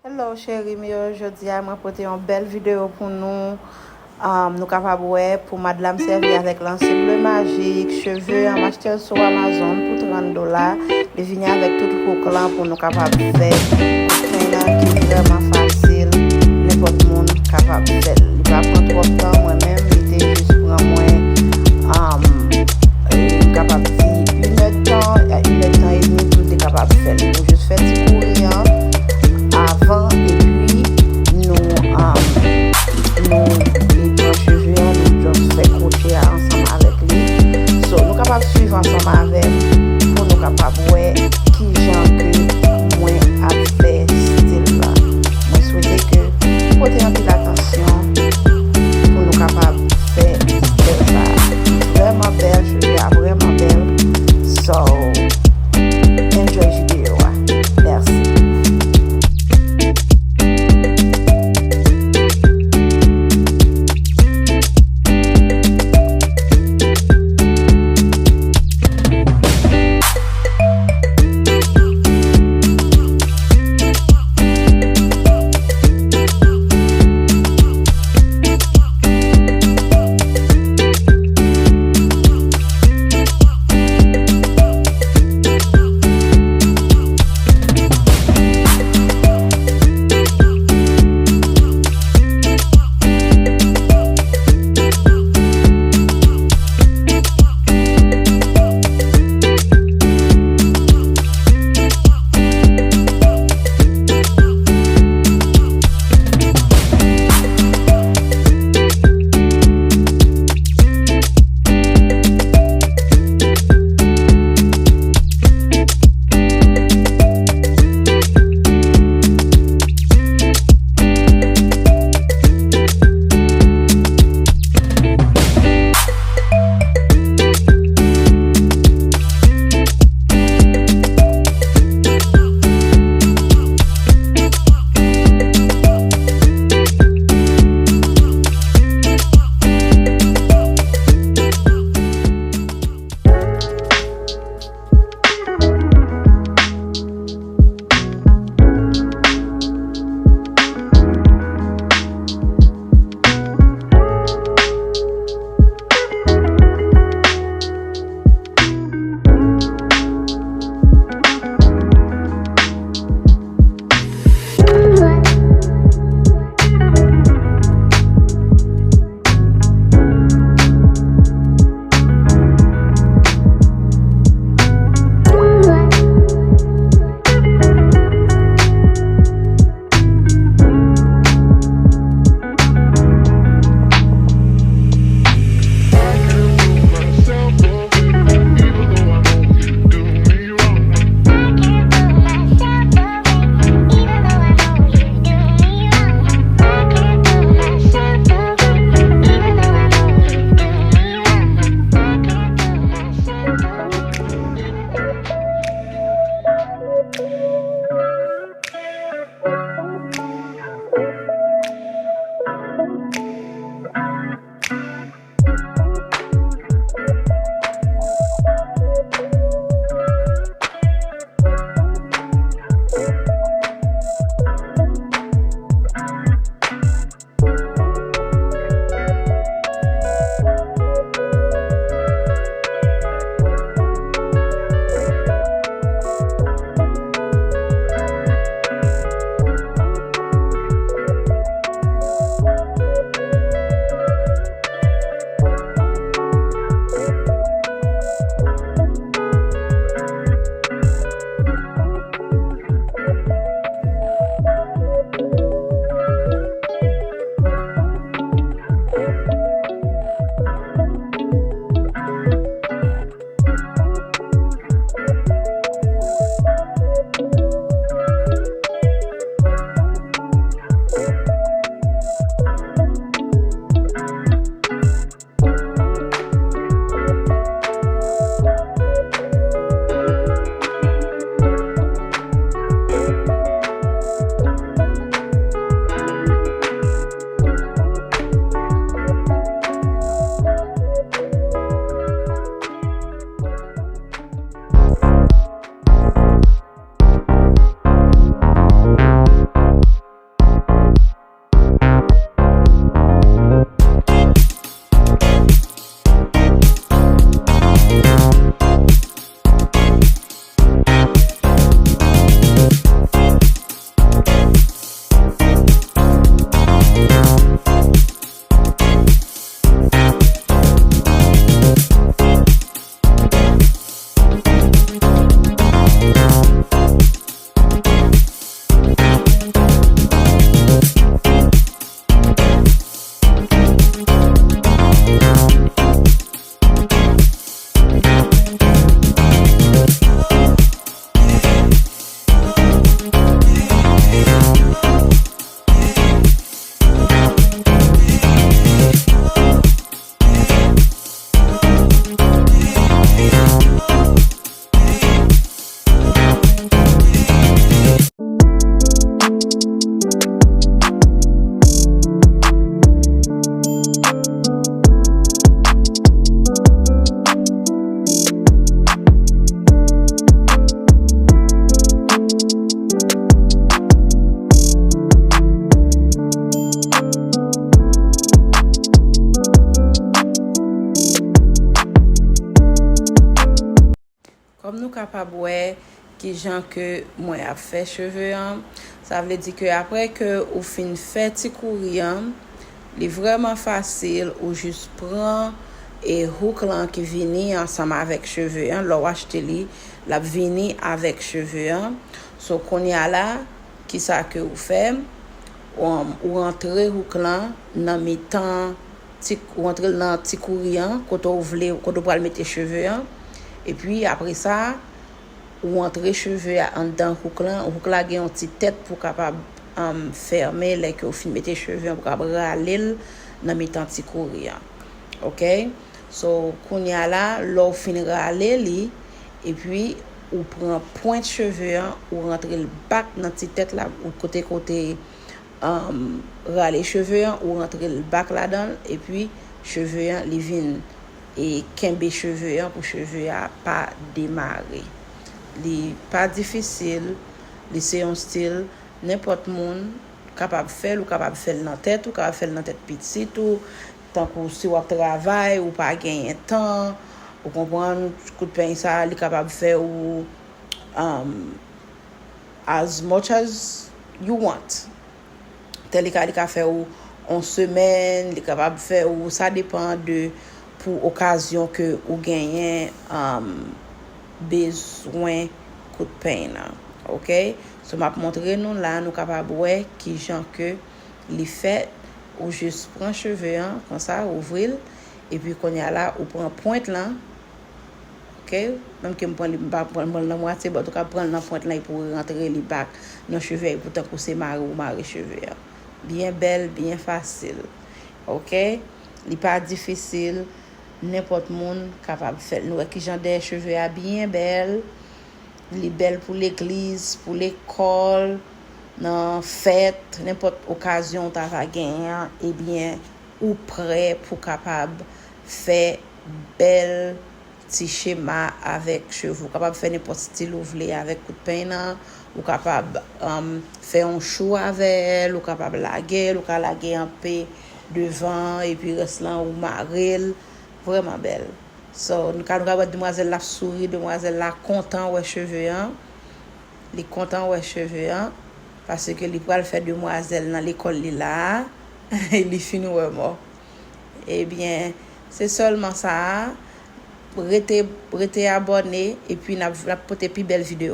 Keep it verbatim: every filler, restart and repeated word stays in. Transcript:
Hello cheri m yo, jodi a mwen pote yon bèl videyo pou nou. Um, nou kapab wè pomad la m sèvi avèk Lansé Bleu Magique, cheve an, m achte l sou Amazon pou trant dola. Li vini avèk tout hook lan pou nou kapab fè kwen lan ki vrèman fasil, nenpòt moun kapab fè l. Li pa pran twòp tan, mwen menm li te jis pran mwen, um, e, m kapab di inèdtan, inèdtan edmi pou l te kapab fè l. Nou jis fè ti kouri an avan, epi nou, um, nou e pran cheve an, nou just fè kwoche a ansanm avèk li. So, nou kapab swiv ansanm avè m pou nou kapab wè kijan ke mwen ap fè Kapab wè kijan ke mwen ap fè cheve an. Sa vle di ke apre ke ou fin fè ti kouri an, li vrèman fasil, ou jis pran e hook lan ki vini ansanm avèk cheve an. Lè w achte li, l ap vini avèk cheve an. So, kounye a la, kisa ke ou fè? Ou, ou rantre hook lan nan mitan ti, ou rantre l nan ti kouri an, kote ou vle, kote ou pral mete cheve an. Epi apre sa, ou antre cheve a anndan hook lan. Hook la gen yon ti tèt pou kapab um, fèmen lè ke ou fin mete cheve an, pou kapab rale l nan mitan ti kouri an. Oke? So, kounye a la, lè ou fin rale li, epi ou pran pwent cheve an, ou rantre l back nan ti tèt la, ou kote kote um, rale cheve an, ou rantre l back ladan l, epi cheve an, li vin e kenbe cheve an pou cheve a pa demare. Li pa difisil, li se yon stil nenpòt moun kapab fè l, ou kapab fè l nan tèt, ou kapab fè l nan tèt pitit ou, tankou si w ap travay, ou pa genyen tan, ou konprann, kout peny sa, li kapab fè ou um, as much as you want. Tè li ka, li ka fè ou on semèn, li kapab fè ou, sa depan de pou okazyon ke ou genyen um, bezwen kout peny nan. Oke? So, m ap montre nou la, nou kapab wè kijan ke li fèt. Ou jis pran cheve an, konsa, ouvri l, epi kounye a la, ou pran pwent lan, oke? Menm ke m pran li, m pa pran l nan mwatye, but ou ka pran l nan pwent lan epi ou rantre li back nan cheve a, epi tankou se mare ou mare cheve an. Byen bèl, byen fasil. Oke? Li pa difisil, nenpòt moun kapab fè l. Nou wè kijan dèyè cheve a byen bèl. Li bèl pou legliz, pou lekòl, nan fèt, nenpòt okazyon ou ta va genyen an, ebyen, ou prè pou kapab fè bèl ti chema avèk cheve. Ou kapab fè nenpòt stil ou vle avèk kout peny nan. Ou kapab um, fè yon chou avè l, ou kapab lage l, ou ka lage anpe devan, epi rès lan ou mare l. Vrèman bèl. So, nou ka, nou ka wè demwazèl la ap souri, demwazèl la kontan wè cheve an. Li kontan wè cheve an, paske li pral fè demwazèl nan lekòl li la a, li fin wè mò. Ebyen, se sèlman sa a. Rete, rete abòne, epi n ap, n ap pote pi bèl videyo